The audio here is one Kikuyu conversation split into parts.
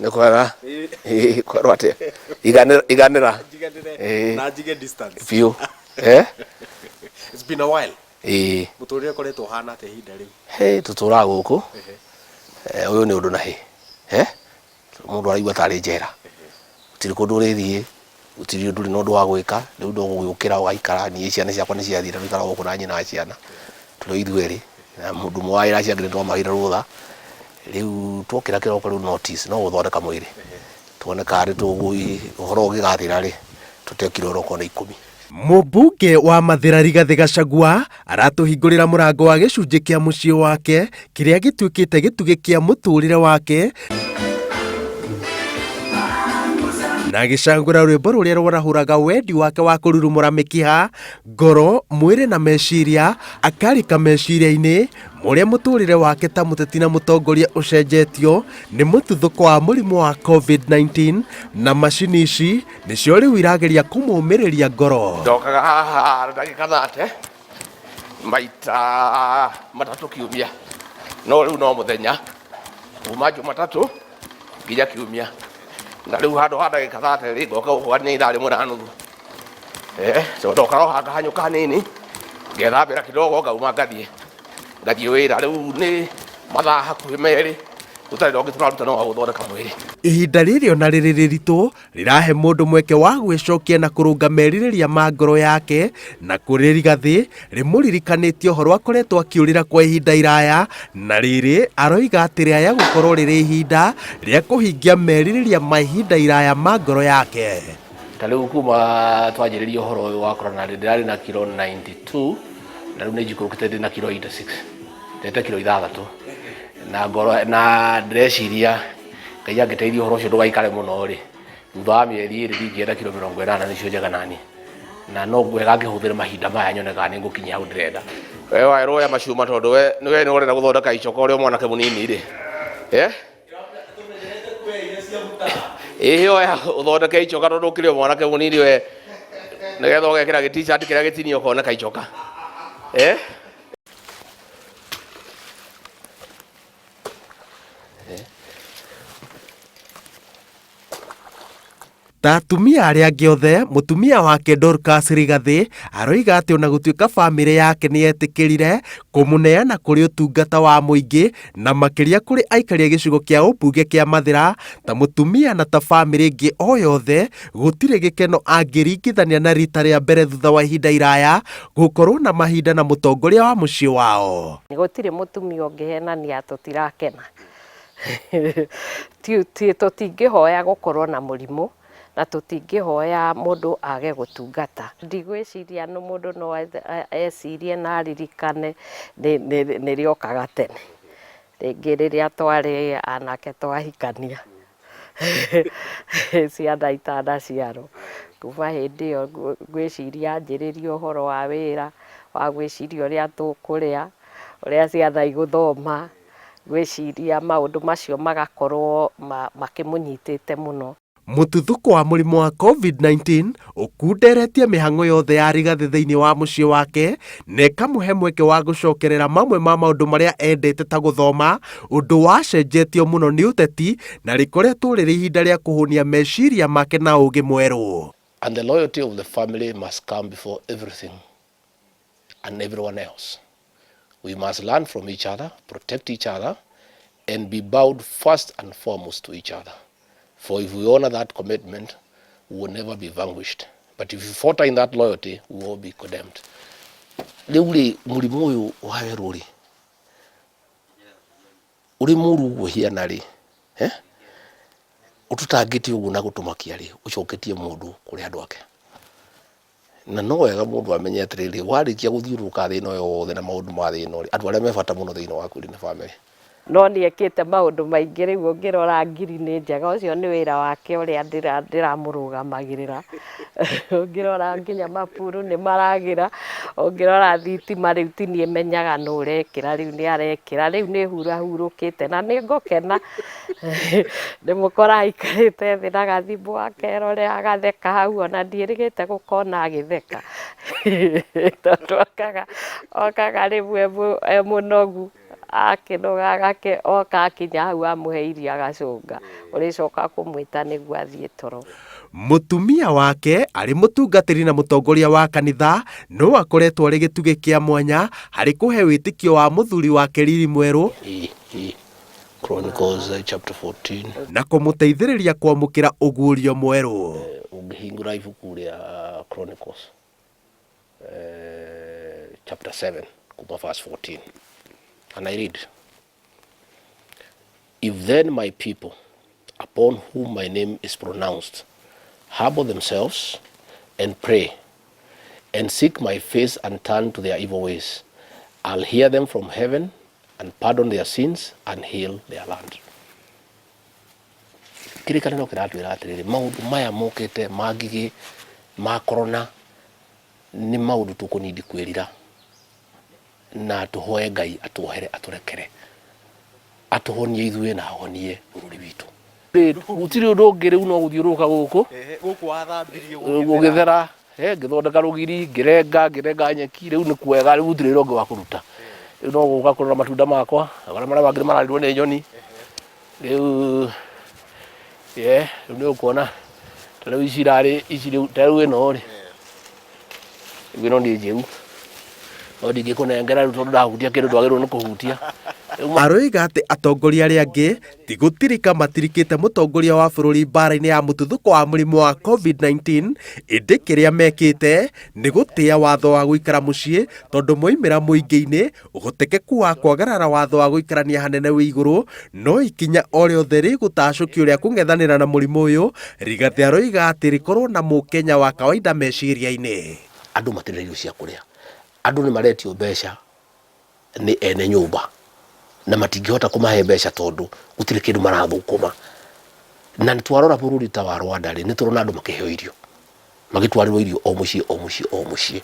Nĩ kwega. Ĩĩ, kwerwo atĩa? Iganĩra, iganĩra. Ĩĩ. Na njige distance. Biũ. Eh? It's been a while. Ĩĩ. Mũtũrĩre ũkoretwo ũhana atĩa ihinda rĩu? Hĩ, tũtũraga gũkũ. Eh, ũyũ nĩ ũndũ na hĩ. Eh? Mũndũ araigua tarĩ njera. Gũtirĩ kũndũ ũrĩthiĩ, gũtirĩ ndũrĩ na ũndũ wa gwĩka, rĩu no gũgĩũkĩra ũgaikara, niĩ ciana ciakwa nĩ ciathire tũikaraga gũkũ na nyina wa ciana, tũrĩ o ithuerĩ, na mũndũ ũmwe wa wĩra acio angĩ nĩ twamaheire rũtha, rĩu twokĩra kĩroko rĩu notice no gũthondeka mwĩrĩ, tuone kana nĩ tũgũ ũhoro ũngĩgathira rĩ, tũte kiro onokorwo nĩ ikũmi. Mũmbunge wa Mathĩra Rigathĩ Gachagua aratũhingũrĩra mũrango wa gĩcunjĩ kĩa mũciĩ wake kĩrĩa gĩtuĩkĩte gĩtugĩ kĩa mũtũrĩre wake na agĩcagũra rwĩmbo rũrĩa rwarahũraga wendi wake wa kũrurumũra mĩkiha, ngoro, mwĩrĩ na meciria, akarika meciria-inĩ mũrĩa mũtũrĩre wake ta mũteti na mũtongoria ũcenjetio nĩ mũtuthũko wa mũrimũ wa COVID-19 na macini ici nĩcio rĩu irageria kũmũmĩrĩria ngoro. Ndokaga haha ndagĩka thate maita matatũ kiumia, no rĩu no mũthenya kuma Jumatatũ nginya kiumia, na rĩu handũ ha ndagĩka thate rĩ ngoka gũkũ nĩ ithaa rĩmwe na nuthu. Eh, so ndoka o haha ngahanyũka hanini ngethambĩra kidogo ngauma ngathiĩ ngathiĩ wĩra rĩu nĩ mathaa hakuhĩ merĩ gũtarĩ na ũngĩ tũraruta no wa gũthondeka mwĩrĩ. Ihinda rĩrĩ ona rĩrĩ rĩritũ rĩrahe mũndũ mweke wa gwĩcokia na kũrũnga merirĩria ma ngoro yake, na kũrĩ Rigathĩ rĩmũririkanĩtie ũhoro akoretwo akĩũrĩra kwa ihinda iraya, na rĩrĩ aroiga atĩ rĩaya gũkorwo rĩrĩ ihinda rĩa kũhingia merirĩria ma ihinda iraya ma ngoro yake. Ta rĩu kuma twanjĩrĩria ũhoro ũyũ wa corona rĩ, ndĩrarĩ na kiro 92 na rĩu nĩ njikũrũkĩte ndĩ na kiro 86, ndete kiro ithathatũ na ngoro na ndĩreciria Ngai angĩteithia ũhoro ũcio ndũgaikare mũno rĩ, thutha wa mĩeri ĩrĩ ndingĩenda kiro 80 nĩcio njega nani, na no wega ngĩhũthĩre mahinda maya nyone kana nĩ ngũkinyia hau ndĩrenda. We waerwo oya macuma tondũ we nĩ we ũrenda gũthondeka icoka ũrĩ o mwanake mũnini rĩ, eh? Ĩĩ oya ũthondeke icoka tondũ ũkĩrĩ o mwanake mũnini we, nĩgetha ũgekĩra gĩ t-shirt kĩrĩa gĩtinie ũkoneka icoka, eh? Ta atumia arĩa angĩ othe, mũtumia wake Dorcas Rigathĩ aroiga atĩ ona gũtuĩka famĩlĩ yake nĩ yetĩkĩrire kũmũneana kũrĩ ũtungata wa mũingĩ na makĩria kũrĩ aikari a gĩcigo kĩa ũmbunge kĩa Mathĩra, ta mũtumia na ta famĩlĩ ĩngĩ o yothe, gũtirĩ gĩkeno angĩringithania na rita rĩa mbere thutha wa ihinda iraya gũkorwo na mahinda na mũtongoria wa mũciĩ wao. Gũtirĩ mũtumia ũngĩhenania tũtirakena. Tũtingĩhoya gũkorwo na mũrimũ na tũtingĩhoya mũndũ age gũtungata. Ndigwĩciria mũndũ no ecirie na aririkane nĩ rĩokaga tene. Rĩngĩ rĩrĩa twarĩ anake twahikania ciana itanaciarwo. Kuma hĩndĩ ĩyo ngwĩciria anjĩrĩria ũhoro wa wĩra, wa gwĩciria ũrĩa tũkũrĩa, ũrĩa ciana igũthoma. Ngwĩciria maũndũ macio magakorwo makĩmũnyitĩte mũno. Mũtuthũko wa mũrimũ wa COVID-19 ũkunderetie mĩhang'o yothe ya Rigathĩ thĩinĩ wa mũciĩ wake na ĩkamũhe mweke wa gũcokerera mamwe ma maũndũ marĩa endete ta gũthoma, ũndũ wacenjetio mũno nĩ ũteti na rĩkoretwo rĩrĩ ihinda rĩa kũhũnia meciria make na ũũgĩ mwerũ. And the loyalty of the family must come before everything and everyone else. We must learn from each other, protect each other, and be bowed first and foremost to each other. For if we honor that commitment, we will never be vanquished. But if we falter in that loyalty, we will be condemned. Rĩu rĩ, mũrimũ ũyũ wa werũ rĩ, ũrĩ mũru ũguo hiana rĩ, eh? Ũtũtangĩte ũguo na gũtũmakia rĩ, ũcoketie mũndũ kũrĩ andũ ake. Na no wega mũndũ amenye atĩrĩrĩ, warĩkia gũthiũrũrũka thĩ ĩno yothe na maũndũ ma thĩ ĩno rĩ, andũ arĩa me bata mũno thĩinĩ waku rĩ, nĩ bamĩrĩ. No nĩ ekĩte maũndũ maingĩ rĩu ũngĩrora ngiri nĩ njega, ũcio nĩ wĩra wake ũrĩa ndĩramũrũgamagĩrĩra. Ũngĩrora nginya mapuru nĩ maragĩra, ũngĩrora thitima rĩu ti niĩ menyaga nũ ũrekĩra rĩu nĩ arekĩra, rĩu nĩ hurahurũkĩte na nĩ ngũkena. Ndĩmũkora aikarĩte thĩ na gathimũ akerorera agatheka hau ona ndiĩrĩgĩte gũkona agĩtheka tondũ okaga okaga rĩmwe e mũnogu. Akĩnoga agake oka akinya hau amũhe irio agacũnga. Ũrĩcoka kũmwĩta nĩguo athiĩ toro. Mũtumia wake arĩ mũtungatĩri na mũtongoria wa kanitha no akoretwo arĩ gĩtugĩ kĩa mwanya harĩ kũhe wĩtĩkio wa mũthuri wake riri mwerũ Chronicles chapter 14 na kũmũteithĩrĩria kwamũkĩra ũguũrio mwerũ. Ũngĩhingũra ibuku rĩa Chronicles chapter 7 kuma verse 14, and I read, "If then my people, upon whom my name is pronounced, humble themselves and pray and seek my face and turn to their evil ways, I'll hear them from heaven and pardon their sins and heal their land." Kĩrĩkanĩro kĩratwĩra atĩrĩrĩ, maũndũ maya mokĩte ma ngigĩ, ma corona, nĩ maũndũ tũkũnindi kwĩrira na tũhoe Ngai atuohere, atũrekere, atũhonie ithuĩ na ahonie bũrũri witũ. Gũtirĩ ũndũ ũngĩ, rĩu no gũthiũrũrũka gũkũ. Gũkũ wathambirie? Gũgĩthera, ngĩthondeka rũgiri, ngĩrenga ngĩrenga nyeki. Rĩu nĩ kwega, rĩu gũtirĩ wĩra ũngĩ wa kũruta. Rĩu no gũka kũrora matunda makwa marĩa marĩa mangĩ nĩ mararirwo nĩ nyoni. Rĩu ye rĩu nĩ ũkuona ta rĩu ici irarĩ ici, rĩu ta rĩu ĩno rĩ, rĩu ĩno nĩ njĩru, no ndingĩkũnengera rĩu tondũ ndahutia kĩndũ ndwagĩrĩirwo nĩ kũhutia. Rĩu Aroiga atĩ atongoria arĩa angĩ ti gũtirika matirikĩte mũtongoria wa bũrũri mbara-inĩ ya mũtuthũko wa mũrimũ wa COVID-19, ĩndĩ kĩrĩa mekĩte nĩ gũtĩa watho wa gũikara mũciĩ, tondũ moimĩra mũingĩ-inĩ ũhotekeku wa kwagarara watho wa gũikarania hanene wĩ igũrũ. No ikinya o rĩothe rĩgũtacũkio rĩa kũng'ethanĩra na mũrimũ ũyũ, Rigathĩ aroiga atĩ rĩkorwo na mũkenya wa kawaida meciria-inĩ. Andũ matirĩ na irio cia kũrĩa, andũ nĩ maretio mbeca nĩ ene nyũmba na matingĩhota kũmahe mbeca tondũ gũtirĩ kĩndũ marathũkũma. Na nĩ twarora bũrũri ta wa Rwanda rĩ, nĩ tũrona andũ makĩheo irio, magĩtwarĩrwo irio o mũciĩ, o mũciĩ, o mũciĩ.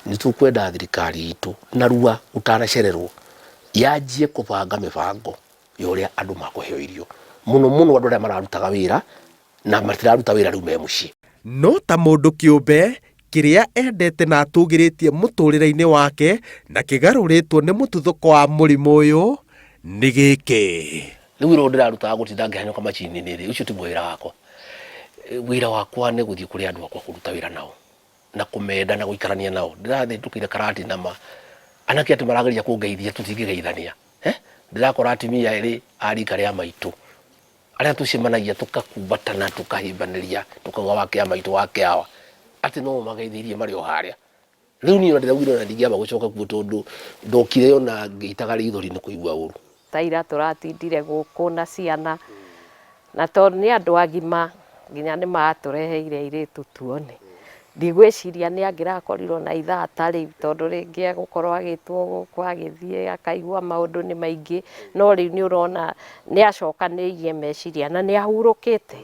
Nĩ tũkwenda thirikari itũ narua gũtanacererwo yanjie kũbanga mĩbango ya ũrĩa andũ makũheo irio, mũno mũno andũ arĩa mararutaga wĩra na matiraruta wĩra rĩu me mũciĩ. No ta mũndũ kĩũmbe, kĩrĩa endete na atũgĩrĩtie mũtũrĩre-inĩ wake na kĩgarũrĩtwo nĩ mũtuthũko wa mũrimũ ũyũ nĩ gĩkĩ. Rĩu wĩra ũyũ ndĩrarutaga, gũtinda ngĩhanyũka macini-inĩ rĩ, ũcio tiguo wĩra wakwa. Wĩra wakwa nĩ gũthiĩ kũrĩ andũ akwa, kũruta wĩra nao na kũmenda na gũikarania nao. Ndĩrathĩtũkĩire karatina ma anake atĩ marageria kũngeithia, tũtingĩgeithania. Ndĩrakora atumia erĩ a rika rĩa maitũ arĩa tũcemanagia, tũkakumbatana, tũkahĩmbanĩria, tũkauga wake a maitũ, wake awa, atĩ no mageithĩirie marĩ o harĩa. Rĩu niĩ ona ndĩraugire ona ndingĩamba gũcoka kuo tondũ ndokire ona ngĩitaga rĩithori nĩ kũigua ũru. Ta ira tũratindire gũkũ na ciana, na tondũ nĩ andũ agima nginya nĩ matũreheire airĩtu tuone. Ndigwĩciria nĩ angĩrakorirwo na ithaa ta rĩu, tondũ rĩngĩ egũkorwo agĩtwo gũkũ, agĩthiĩ akaigua maũndũ nĩ maingĩ, no rĩu nĩ ũrona nĩ acokanĩirie meciria na nĩ ahurũkĩte.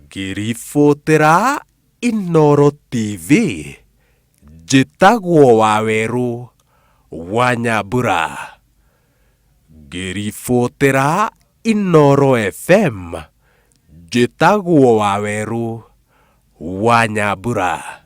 Ngĩribotera Inooro TV, njĩtagwo Wawerũ wa Nyambura. Ngĩribotera Inooro FM, njĩtagwo Wawerũ wa Nyambura.